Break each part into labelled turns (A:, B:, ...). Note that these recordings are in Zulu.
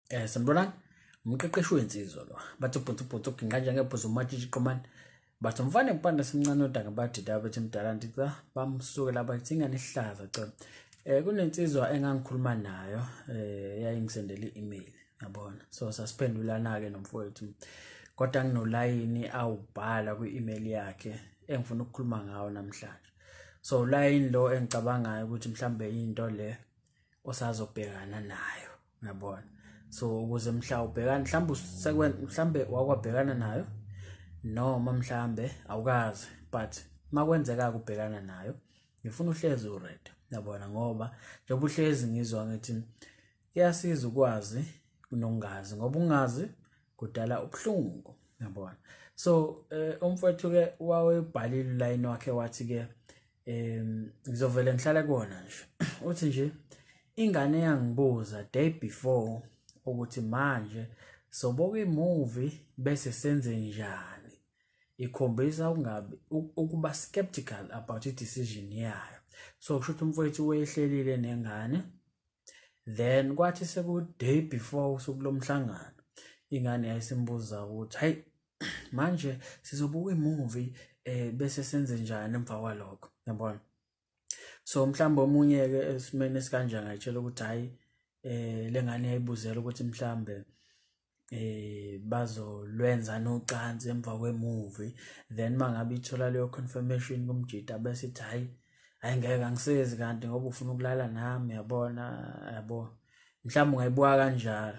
A: Sanibonani, umqeqeshi wensizwa lo. Bathi ubhutsu ubhutsu uginqa njengebhuzu umatshitshi qomani. Bathi umfana empanda simncane odanga badida bethi mdala nti cha bamsukela bathi ingane ihlaza cha. Kunensizwa engangikhuluma nayo yayingisendela i-email yabona. So sasiphendulana ke nomfowethu. Kodwa nginolayini awubhala kwi-email yakhe engifuna ukukhuluma ngawo namhlanje. So line lo engicabangayo ukuthi mhlambe into le osazobhekana nayo yabona. So ukuze mhla ubhekana mhlambe mhlambe wakwabhekana nayo noma mhlambe awukazi, but makwenzeka ukubhekana nayo ngifuna uhlezi uready yabona, ngoba njengoba uhlezi ngizwa ngithi kuyasiza ukwazi kunokungazi, ngoba ungazi kudala ubuhlungu yabona. So umfowethu ke wawebhalile line wakhe wathi ke ngizovele ngihlale kuona nje, uthi nje ingane yangibuza day before ukuthi manje sobuka imovie bese senze njani, ikhombisa ukungabi ukuba skeptical about i-decision yayo. So kusho ukuthi umfowethu wehlelile nengane, then kwathi seku day before usuku lomhlangano ingane yayisimbuza ukuthi hey manje sizobuka imovie bese senze njani emva kwalokho yabona. So mhlawumbe omunye ke esimene esikanjani ngayitshela ukuthi hayi lengane yayibuzela ukuthi mhlambe bazolwenza nocansi emva kwemovie, then mangabe ithola leyo confirmation kumjita bese ithi hayi ayingeke angisezi kanti ngoba ufuna ukulala nami yabona yabo. Mhlawumbe ungayibuka kanjalo,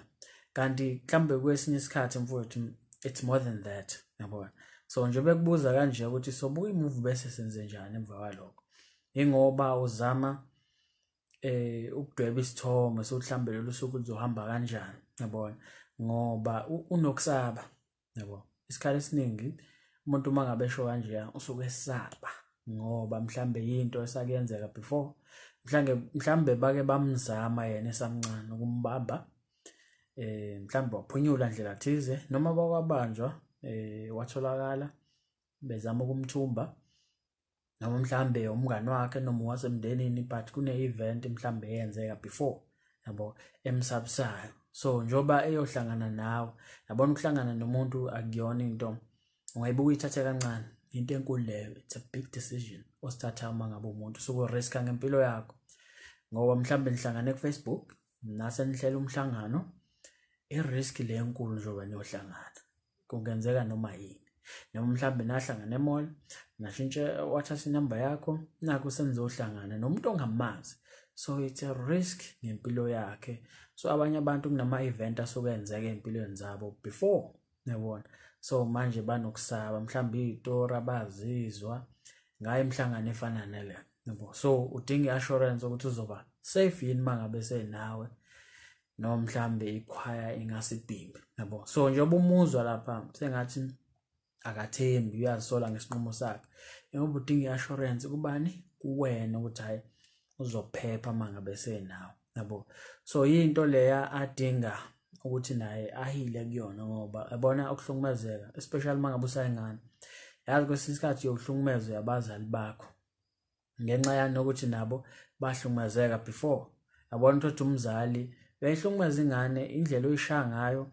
A: kanti mhlawumbe kwesinye isikhathi mfowethu it's more than that yabona. So nje bekubuza kanje ukuthi sobuka imovie bese senze njani emva kwalokho, ingoba uzama ukudweba isithombe sokuthi mhlambe lolu suku luzohamba kanjani yabona, ngoba unokusaba yabo. Isikhathi esiningi umuntu uma ngabe esho kanje usuke esaba ngoba mhlambe into esakuyenzeka before, mhlambe bake bamzama yena esamncane ukumbamba, mhlambe waphunyula ndlela thize noma bakwabanjwa watholakala bezama ukumthumba, noma mhlambe umngani wakhe noma wasemndenini, but kune event mhlambe eyenzeka before yabo emsabisayo. So njoba eyohlangana nawe yabona, ukuhlangana nomuntu akuyona into ungayibuka uyithathe kancane, into enkulu leyo, it's a big decision osithatha uma ngabe umuntu usuke riska ngempilo yakho, ngoba mhlambe nihlangane ku Facebook nase nihlela umhlangano, i-risk le enkulu njengoba niyohlangana kungenzeka noma yini, noma mhlambe nahlangana emall nashintshe wathatha inamba yakho nakho senizohlangana nomuntu ongamazi. So it's a risk ngempilo yakhe. So abanye abantu kunama event asuke enzeka empilweni zabo before yabona, so manje banokusaba mhlambe izitori abazizwa ngayo imihlangano efana nale yabo. So udinga i-assurance ukuthi uzoba safe yini mangabe senawe, noma mhlambe ikhwaya ingasibhimbi yabo. So njengoba umuzwa lapha sengathi akathembi, uyazisola ngesinqumo sakhe, ngoba udinga i-assurance kubani, kuwena ukuthi hayi uzophepha mangabe senawe yabo. So into leya adinga ukuthi naye ahile kuyona, ngoba yabona ukuhlukumezeka especially mangabe usayingane, yazi kwesinye isikhathi uyohlukumezwa abazali bakho ngenxa yani ukuthi nabo bahlukumezeka before yabona. Ukuthi umzali uyayihlukumeza ingane indlela oyishaya ngayo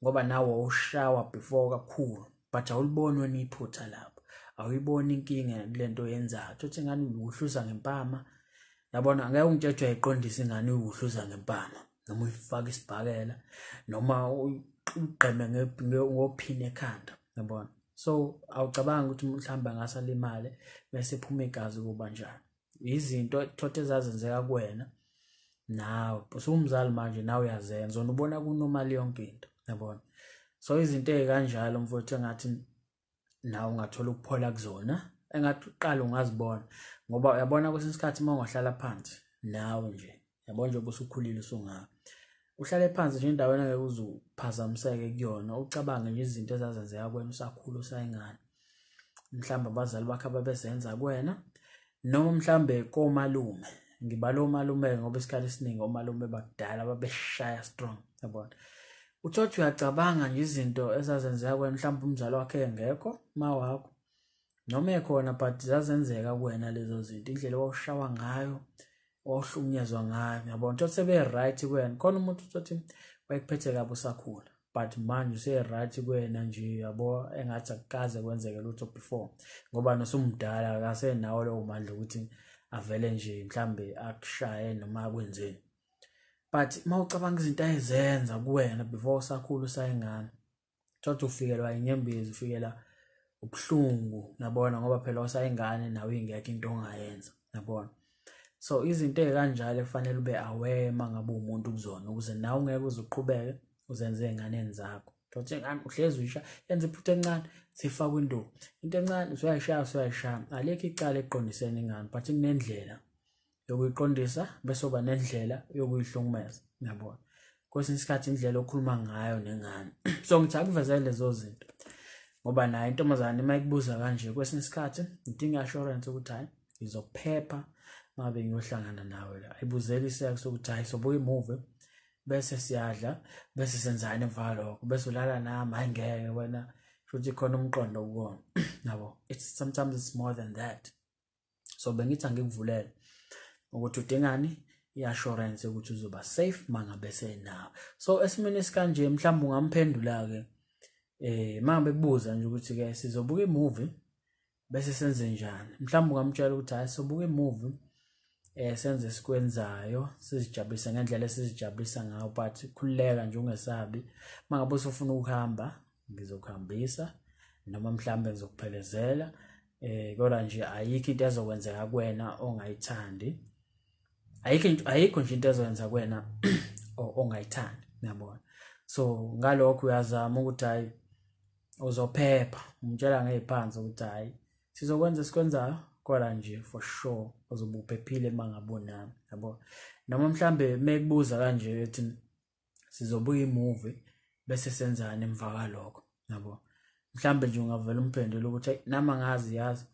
A: ngoba nawe ushawa before kakhulu, but awuliboni wena iphutha lapho, awuyiboni inkinga kulento oyenzayo. Uthi ingane uyihluza ngempama yabona, angeke ungitshele uyayiqondisa ingane uyihluza ngempama noma uyifaka isibhakela noma ugqeme ngophini ekhanda yabona. So awucabanga ukuthi mhlawumbe angasalimale bese ephuma igazi kuba njani, izinto thothe ezazenzeka kuwena nawe usumzali manje nawe uyazenza, ubona kunormal yonke into yabona. So izinto ezikanjalo mfowethu engathi nawe ungathola ukuphola kuzona, engathi uqala ungazibona, ngoba uyabona kwesinye isikhathi uma ungahlala phansi nawe nje yabona nje usukhulile usungaka, uhlale phansi nje endaweni angeke uzuphazamiseke kuyona, ucabange nje izinto ezazenzeka kuwena usakhula usayingane, mhlawumbe abazali bakho ababezenza kuwena, noma mhlawumbe komalume. Ngibala omalume ngoba isikhathi esiningi omalume bakudala babeshaya strong yabona. Uthothi uyacabanga nje izinto ezazenzeka kuwena, mhlawumbe umzali wakhe engekho ma wakho noma ekhona, but zazenzeka kuwena lezo zinto, indlela owawushawa ngayo, owahlukunyezwa ngayo yabona. Uthothi sebe right kuwena, khona umuntu uthothi Wayekuphethe kabi usakhula, but manje use-right kuwena nje, yabo, engathi akukaze kwenzeke lutho before, ngoba nosumdala akasenawo lowo mandla ukuthi avele nje mhlambe akushaye noma akwenzeni. But uma ucabanga izinto ayezenza kuwena before usakhula usayingane, thothi ufikelwa inyembezi, ufikela ubuhlungu, yabona, ngoba phela usayingane nawe ingekho into ongayenza, yabona. So izinto ey'kanjalo kufanele ube aware uma ngabe uwumuntu kuzona, ukuze nawe ungeke uze uqhubeke uzenze ey'nganeni zakho. Thothi ingane uhlezi uyishaya, yenza iphutha encane sifakwe induku, into encane usuyayishaya usuyayishaya. Alikho icala ekuqondiseni ingane, but kunendlela yokuyiqondisa bese uba nendlela yokuyihlukumeza, yabona. Kwesinye isikhathi indlela okhuluma ngayo nengane. So ngithi akuvezele lezo zinto, ngoba naye intombazane uma ikubuza kanje kwesinye isikhathi idinga assurance ukuthi hayi ngizophepha ngabe ngiyohlangana nawe la. Ayibuzeli isex ukuthi hayi sobuka imovie bese siyadla bese senzani emva kwalokho bese ulala nami, hayi ngeke wena, futhi khona umqondo kuwona, yabo. It's sometimes it's more than that. So bengithi angikuvulele ukuthi udingani i-assurance ukuthi uzoba safe mangabe senawe. So esimeni esikanje mhlawumbe ungamphendula-ke mangabe kubuza nje ukuthi-ke sizobuka imovie bese senze njani, mhlawumbe ungamtshela ukuthi hayi sobuka imovie senze sikwenzayo, sizijabulise ngendlela esizijabulisa ngayo, but khululeka nje ungesabi. Mangabe usufuna ukuhamba ngizokuhambisa noma mhlawumbe ngizokuphelezela, kodwa nje ayikho into ezokwenzeka kuwena ongayithandi, ayikho nje into ezoyenza kuwena ongayithandi, uyabona. So ngalokho uyazama ukuthi hayi uzophepha, umtshela ngeziphansi ukuthi hayi sizokwenza esikwenzayo, kodwa nje for sure uzobe uphephile uma ngabe unami, yabo. Noma mhlambe mekubuza kanje ethi sizobuka imovie bese senzani emva kwalokho, yabo, mhlambe nje ungavela umphendule ukuthi hey nami angazi yazi,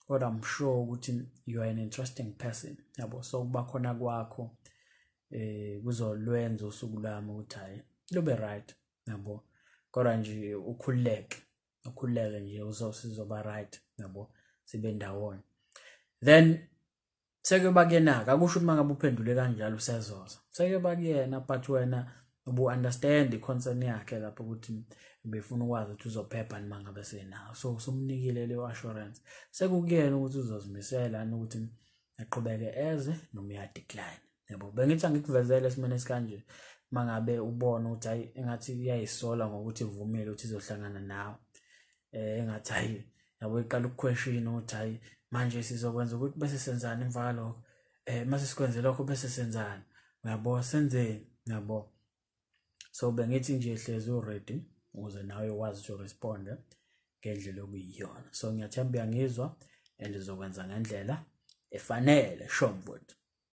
A: kodwa I'm sure ukuthi you are an interesting person, yabo. So kuba khona kwakho kuzolwenza usuku lwami ukuthi hayi lube right, yabo, kodwa nje ukhululeke, ukhululeke nje sizoba right, yabo, sibe ndawonye. Then sekuyoba kuyena-ke, akusho ukuthi uma ngabe uphendule kanjalo usezoza, sekuyoba kuyena, but wena ubu-understand i-concern yakhe lapho ukuthi ubefuna ukwazi ukuthi uzophepha noma ngabe senawo. So usumnikile leyo assurance, sekukuyena ukuthi uzozimisela ukuthi aqhubeke eze noma uya-decline, yabo. Bengithi angikuvezele esimeni esikanje mangabe ubona ukuthi hayi engathi iyayisola ngokuthi ivumile ukuthi izohlangana nawe, engathi hayi, yabo, iqala ukuquestion ukuthi hayi manje sizokwenza ukuthi bese senzani emva kwalokho, mase sikwenze lokho bese senzani, uyabo, senzeni, uyabo. So bengithi nje hlezi uready ukuze nawe ukwazi ukuthi uresponde ngendlela okuyiyona. So ngiyathemba uyangizwa and uzokwenza ngendlela efanele. Sho mfowethu.